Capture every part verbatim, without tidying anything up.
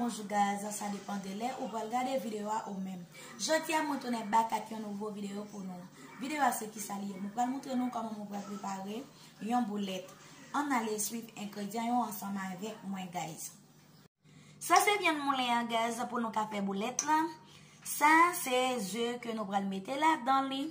Bonjou guys, sa depann de lè ou pral gade videyo a ou menm. Jodi a mwen tounen back ak yon nouvo videyo pou nou. Videyo a se kisa li ye? Mwen pral montre nou kòman mwen pral prepare yon boulèt. Ann ale swiv engredyan yo ansanm avèk mwen guys. Sa se vyann moulen an guys pou nou ka fè boulèt la. Sa se ze ke nou pral mete ladan li.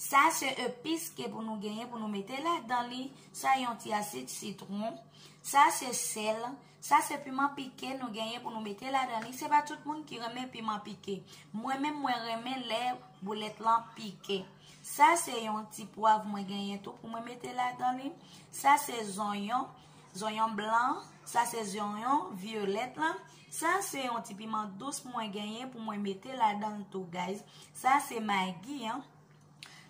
Sa se epis ke pou nou genyen pou nou mete ladan li. Sa yon ti asid sitwon. Sa se sèl. Sa se piman pike nou genyen pou nou mete ladan li. Se pa tout moun ki renmen piman pike. Mwen menm mwen renmen lè boulèt lan pike. Sa se yon ti pwav mwen genyen tou pou mwen mete ladan li. Sa se zonyon, zonyon blan. Sa se zonyon vyolèt lan. Sa se yon ti piman dous mwen genyen pou mwen mete ladan l tou guys. Sa se magi an.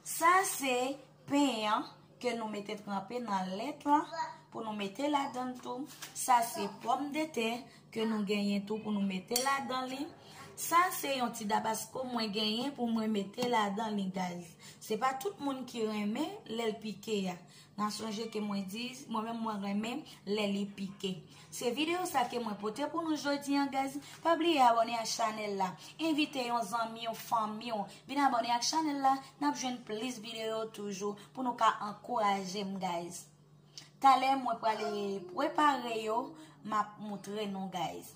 Sa se pen an ke nou mete tranpe nan lèt lan pou nou mete ladan l tou. Sa se pòmdetè ke nou genyen tou pou nou mete ladan li. Sa se yon ti tabasko mwen genyen pou mwen mete ladan li guys. Se pa tout moun ki renmen lè l pike a. N a sonje ke mwen di, mwen menm mwen renmen lè li pike. Se videyo sa ke mwen pote pou nou jodi an guys. Pa bliye abòne ak chanèl la. Envite yon zanmi, yon fanmi w vin abòne ak chanèl la. N ap jwenn plis videyo toujou pou nou ka ankouraje m guys. Talè mwen prale prepare yo, m ap montre nou guys.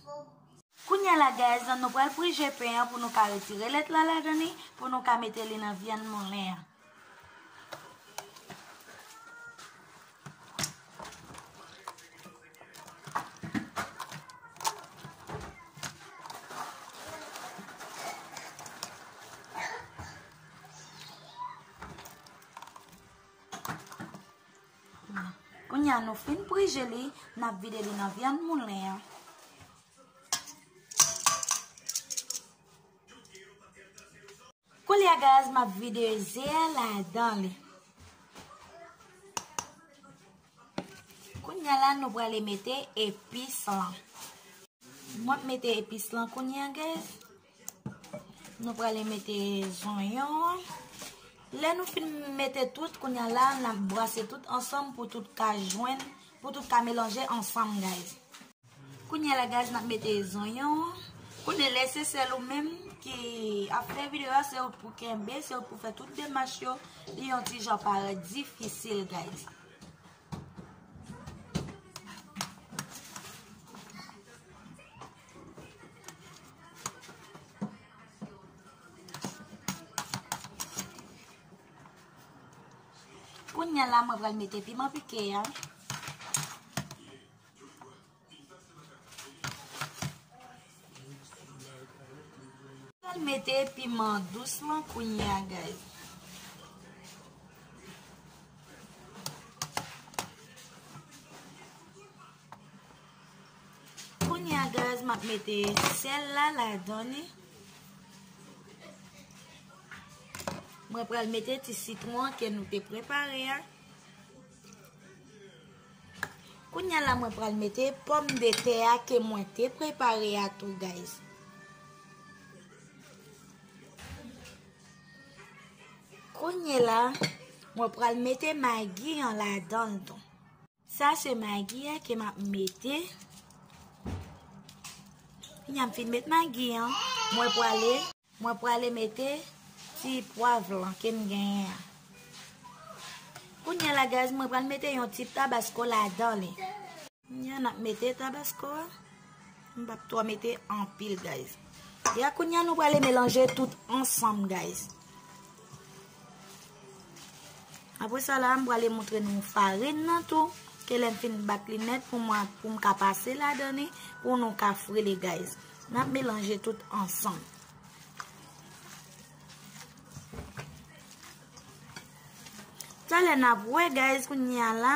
Kounye a la guys, nou pral prije pen an pou nou ka retire lèt la ladan li, pou nou ka mete li nan vyann moulen an. Kounye a nou fin prije li, n ap vide li nan vyann moulen an. Koulye a guys, m ap vide ze a ladan li. Kounye a la, nou prale mete epis lan. Mwen ap mete epis lan kounye a guys. Nou prale mete zonyon an. Lè nou fin mete tout, kounye a la, n ap brase tout ansanm pou tout ka jwenn, pou tout ka melanje ansanm guys. Kounye a la guys, n ap mete zonyon an. Kounye lè se sèl ou menm ki ap fè videyo a, se ou pou kenbe, se ou pou fè tout demach yo. Li yon ti jan parèt difisil guys. Kounye a la, mwen pral mete piman pike a. Mwen mete piman dous lan kounye a guys. Kounye a guys, m ap mete sèl la ladan li. Mwen pral mete ti sitwon ke nou te prepare a. Kounye a la mwen pral mete pòmdetè a ke mwen te prepare a tou guys. Kounye a la mwen pral mete magi an ladan l tou. Sa se magi a ke m ap mete. Kounye a m fin met magi an, mwen prale Mwen prale mete ti pwav lan ke m genyen an. Kounye a la guys, mwen pral mete yon ti tabasko ladan li. Kounye a n ap mete tabasko a. M p ap twò mete anpil guys. Ya kounye a nou prale melanje tout ansanm guys. Apre sa la, m prale montre nou farin nan tou, ke lè m fin bat li nèt pou mwen, pou m ka pase ladan li, pou nou ka fri li guys. N ap melanje tout ansanm. Talè n ap wè guys, kounye a la,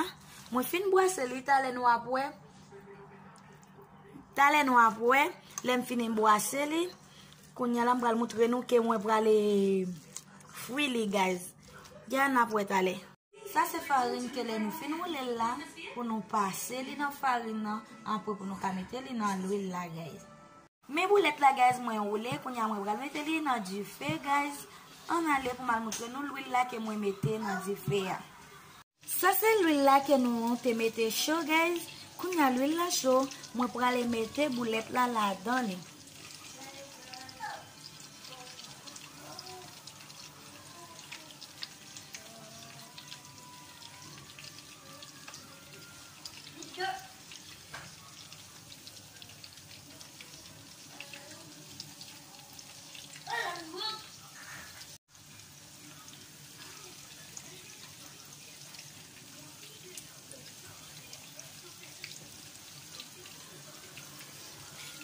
mwen fin brase li, talè nou ap wè. Talè nou ap wè, lè m fini brase li, kounye a la m pral montre nou ke mwen prale fri li guys. Ya n ap wè talè. Sa se farin ke lè nou fin woule l la, pou nou pase li nan farin nan, apre pou nou ka mete li nan lwil la guys. Men boulèt la guys, mwen woule, kounye a mwen pral mete li nan dife guys. Ann ale pou m al montre nou lwil la ke mwen mete nan dife a. Sa se lwil la ke nou te mete cho guys. Kounye a lwil la cho, mwen prale mete boulèt la ladan li.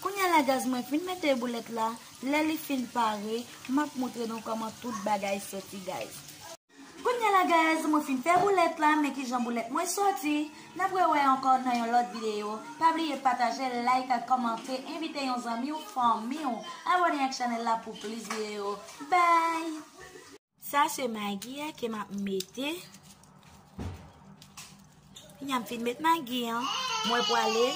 Kounye a la guys, mwen fin mete boulèt la. Lè li fin pare, m ap montre nou kòman tout bagay soti guys. Kounye a la guys, mwen fin fè boulèt la, men kijan boulèt mwen soti. N ap rewè ankò nan yon lòt videyo. Pa bliye pataje, like ak kòmante, envite yon zanmi w, fanmi w, abòne ak chanèl la pou plis videyo. Bye! Sa se magi a ke m ap mete. Kounye a m fin met magi an, mwen prale